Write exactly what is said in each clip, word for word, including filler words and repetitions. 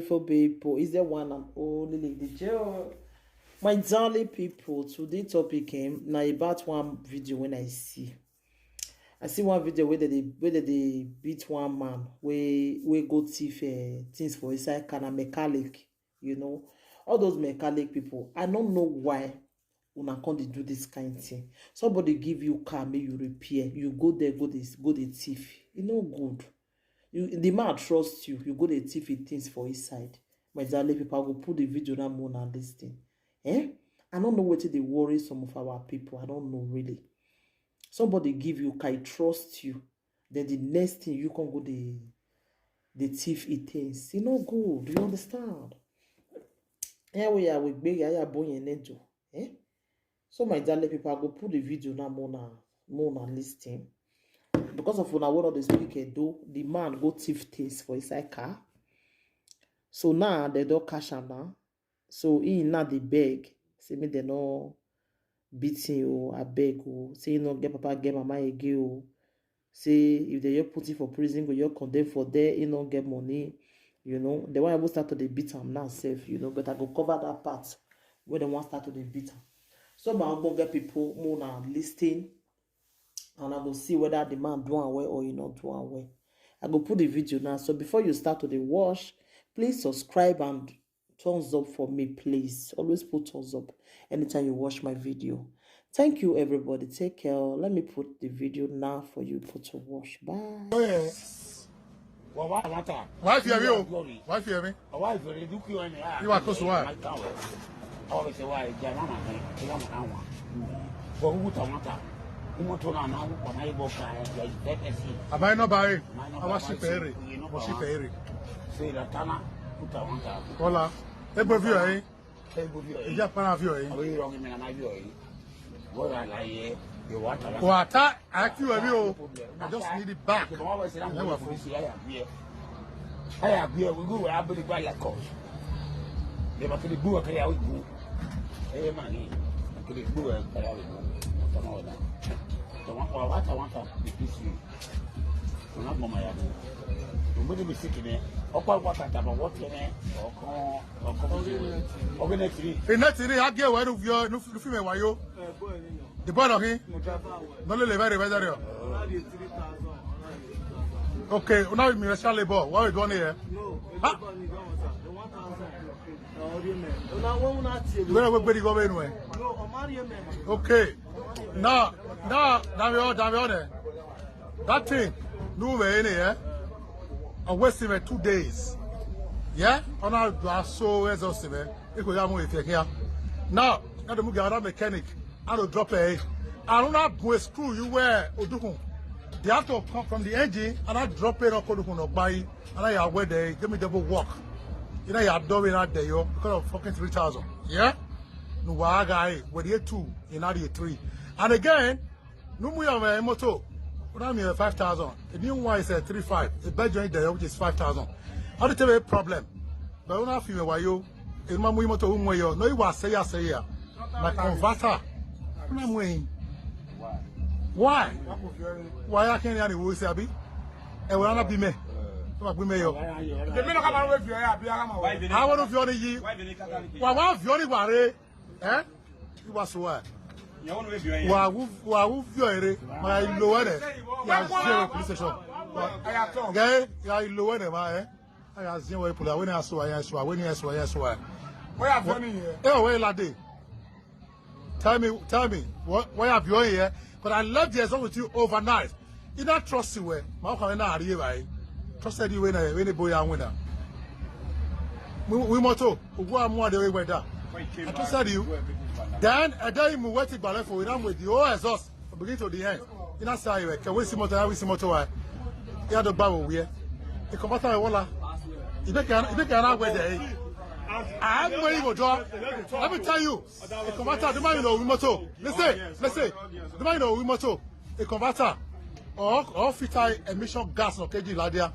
beautiful people. Is there one and only Lady Joe? My darling people, today topic came now about one video when I see. I see one video where they where they beat one man where where go thief uh, things for inside car, na mechanic, you know. All those mechanic people, I don't know why una come dey do this kind thing. Somebody give you car, make you repair, you go there, go dey go dey thief. E no good. You, the man trust you, you go dey thief him things for inside. My darling people, I go put the video now more than this thing. Eh? I don't know wetin dey worry some of our people. I don't know really. Somebody give you car, trust you. Then the next thing you come go dey dey thief him things. E no good. You understand? Anyway, I will be I boy and angel. Eh? So my darling people, I go put the video now more na more na listen. Because of una wey no dey speak Edo, the man go thief things for inside car. So now they don catch am now. So he now dey beg, say make dem no beat him o, abeg o. Say he no get papa, get mama again o. Say if they just put him for prison, go just condemn for there, he no get money. You know, the one even start to dey beat am now sef, you know, but I go cover that part where they wan start to dey beat am. So my ogbonge people, more na listen, and I go see whether the man do am well or he not do am well. I go put the video now. So before you start to dey watch, please subscribe and thumbs up for me, please. Always put thumbs up anytime you watch my video. Thank you, everybody. Take care. Let me put the video now for you put to watch. Bye. Why fear me? Why fear me? You are close to why? Am I not buying? Am I not buying? Our ship area. Our ship area. Hola. Ebo view eh? Ebo view eh? Ija para view eh? Wata, I feel you. I just need it back. Never fún. Aya gbé ẹ̀wù gbé wẹ̀ abẹ́lé gbá yà kọ́. Lè bá kéde gbúwẹ̀ kẹ́lẹ́ àwọn ìgbó. Ẹ yẹ màá ní kéde gbúwẹ̀ kẹ́lẹ́ àwọn ìgbó. Tọ́mọ wẹ̀ náà. Tọ́mọ wà wá tàwọn kan bí bí sí. Tọ́mọ gbọ́mọ yà. Tọ́mọ ní mi sí kìíní. Ọkọ̀ àwọn kan tàbí wọ́n tiẹ̀ ní ọkàn ọkàn bí sí. Ọkàn náà ti rí. Iná ti rí agé ẹ̀wọ̀ ẹnu fi ẹnu fi mẹ́wàá yó. The boy of him. No le le very very. Okay, una mi special labor. What we doing here? No, huh? Where we gbedi go anywhere? Okay. Now, now, now we all, now we all there. That thing, no way in here. I wasted my two days. Yeah? On our so exhausted. It could have moved here. Now, now the move another mechanic. I don't drop a. I don't have boy screw you where Odukun. They have to come from the engine and I drop it on Kodukun or buy and I wear there. Give me double work. You know, you have done it out there, yo, because of fucking three thousand. Yeah? No, why guy, with the two, in the three. And again, no more of a motor. What I mean, five thousand. The new one is a three five. The best joint there, which is five thousand. How to tell me a problem? But when I feel why you, in my motor, whom way you, no, you are say, I say, yeah. My converter. What am I? Why? Why? Why I can't any way, Sabi? And when I be me, what be me, yo? The men come and wave you, yeah, be a man. I want to feel the ye. Why, why, feel the worry? Eh? You was what? Wa wu wa wu fi ere ma lo ere. Ya se police station. Okay, ya lo ere ma eh. Ya se we police. When I saw, I saw, when I saw, I saw. Where have you here? Eh, where la day? Tell me, tell me, what, why have you here? But I left the result with you overnight. You not trust you, eh? Ma ka na ari e bai. Trusted you when I when the boy I win. We we motto. Ugwa mo de we da. I trusted you. Then I tell him what it balance for we with the whole exhaust. Begin to the end. You not say we can we see motor, we see motor. Why? You had to bow we. You come out of wala. You make an you make an away there. I am where you go, John. Let me tell you. You come out of the man you know we motor. Listen, listen. The man you know we motor. A converter or or filter emission gas no keji ladia.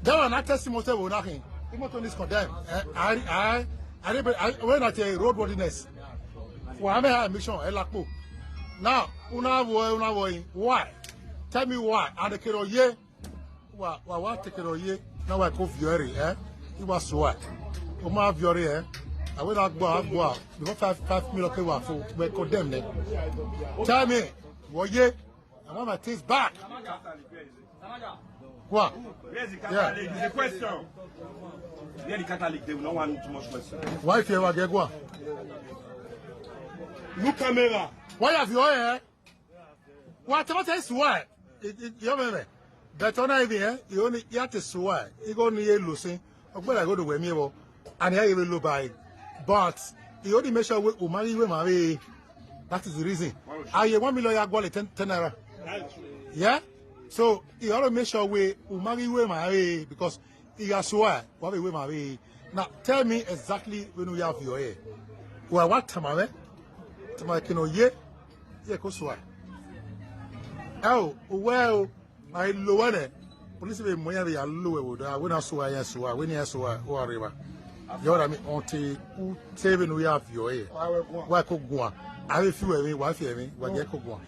That one I test motor will not him. The motor is condemned. Eh, I I I I when I say roadworthiness. Wa me ha emission e lapo. Now, una wo una wo why? Tell me why. And the kero ye. Wa wa wa take kero ye. Now I go fury, eh? Iwa suwa. Oma aviore, eh? Awe na gbo, agbo. Before five, five million ke wa fo, we condemn ne. Tell me, woye, I want my things back. Kwa. Where's the Catholic? It's a question. Where the Catholic, they will not want too much question. Why if you ever get kwa? Look camera. Why have you all, eh? Wa tama te suwa. Yo me me. But ona ibi, eh? Yo ni ya te suwa. Igo ni ye lusin. Ogbela go do we mi wo. And ya ye lo bai. But he only make sure we umari we mari. That is the reason. Aye one million ya gwale ten, ten naira. Yeah? So he only make sure we umari we mari because he has suwa. Wa we we mari. Now tell me exactly when we have your hair. Wa wa tamare. Tamare kino ye. Ye ko suwa. Oh, well. Ai lo wa ne. Police be mo ya be ya lo we wo da. We na so ya so. We ni so wa o areba. Yo da mi onti u tebe no ya fi o e. Wa ko gwa. A be fi we mi, wa fi mi, wa je ko gwa.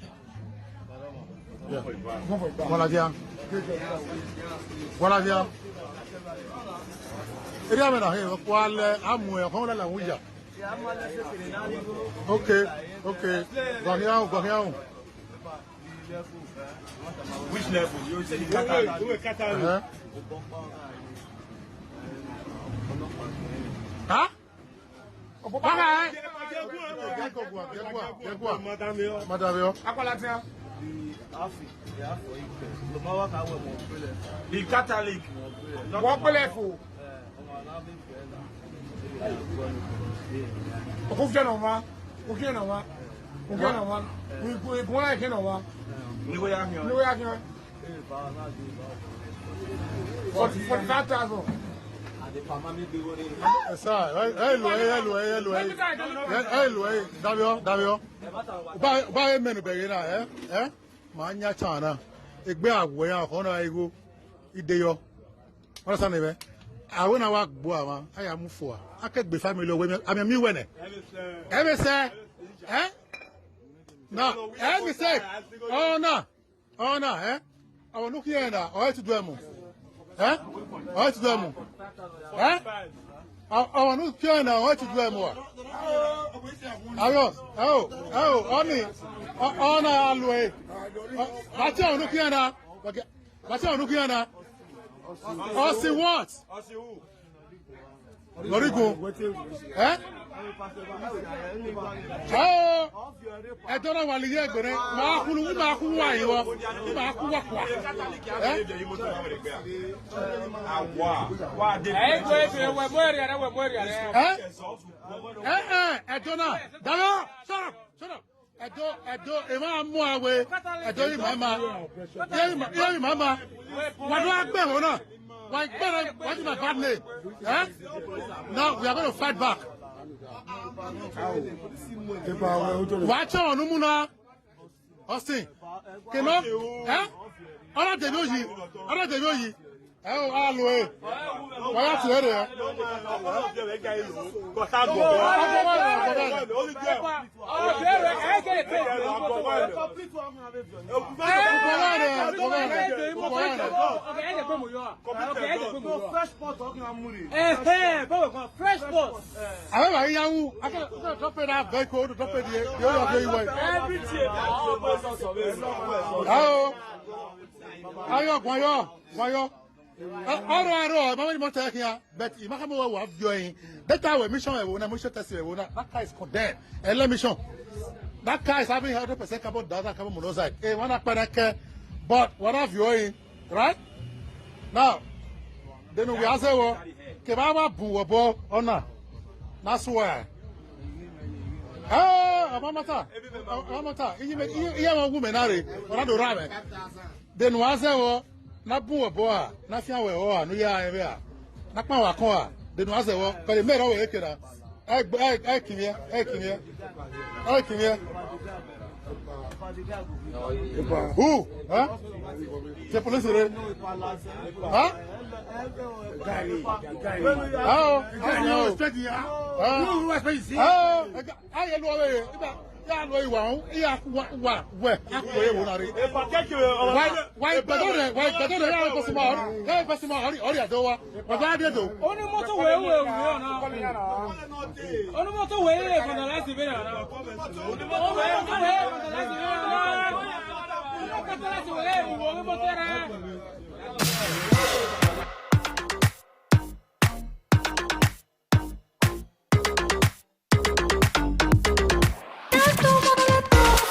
Yeah. Voilà bien. Voilà bien. Eri ame na he kwa le amu e ko la la wuya. Okay, okay. Gwa ya, gwa ya. Which level? You say the Catholic. Uh-huh. Huh? Baba, eh? Madam, yo. Madam, yo. Akwala ti a. The Catholic. Wọ́n pẹ́lẹ̀ fún. Okufia na wa. Okufia na wa. Okufia na wa. Ku ku ku wa ke na wa. Ni wo ya mi. Ni wo ya ke. Forty, forty-five thousand. Esa, hello, hello, hello. Hello, Davio, Davio. Ba ba e menu be na, eh? Eh? Ma nya chana. Egbe awo ya ko na igo. Ide yo. Understand me? Awe na wa gbo ama. Aya mu fo. Ake gbe family owe mi. Ami mi we ne. Ebe se. Eh? Na, ebe se. Oh na. Oh na, eh? Awo nu ki ena. O ti do emo. Eh? O ti do emo. Eh? Awo nu ki ena. O ti do emo. Ayo, ayo, ayo, oni. Ona alwe. Ba ti onu ki ena. Ba ti onu ki ena. Osi what? Lorigo. Eh? Oh. E dora wali ye gbere. Ma kunu, ma ku wa yo. Ma ku wa kwa. Eh? Eh? Eh, eh, e dora. Shut up. Shut up. Edo, Edo, e ma mu awe. Edo yi mama. Ye yi ma, ye yi mama. Wa do agbe ho na. Wa gbe na, what is my bad name? Eh? Now we are going to fight back. Wa cho onu mu na. Austin. Kemo? Eh? Ara de bi oyi. Ara de bi oyi. Ẹ o, a lo e. Wọ́n yà tìrẹ rẹ. Fresh pot. Àwọn wà yíyá wù. Akẹ́kọ̀ọ́ tó pé náà bẹ́ẹ̀ kó tó pé di yóò yọ pé ìwọ yìí. Everything. Ẹ o. Ayọ̀, gbọ̀nyọ̀, gbọ̀nyọ̀. Aro aro, mama ni mo take here, but you make me wa view. That time we mission we na, mission test we na. That car is condemned. Ele mission. That car is having hundred percent carbon dioxide, carbon monoxide. Eh, wanna panic, but what have you in, right? Now, then we ask wo ke ba ba bu wo bo ona. That's why. Ah, amamata. Amamata. Iye me, iye, iye ma wu me na re. Ona do ra me. Then we ask wo. Na bu wo bo a, na fia we o a, no ya e be a. Na pa wa ko a, de no ase wo, ko le me ro we ke da. Ai, ai, ai, kimie, ai, kimie. Ai, kimie. Who? Huh? The police re? Huh? How? How? How? How? Aye lo we. Iba. Ya lo iwa. Ya wa wa we. Ako e wo na re. Why? Why better than? Why better than? Ya ko small. Ya ko small. Ori ori adowa. Baba Adedo. Only motor way way we na. Only motor way way from the last event na. Only motor way from the last event na. Only motor way we we motor na.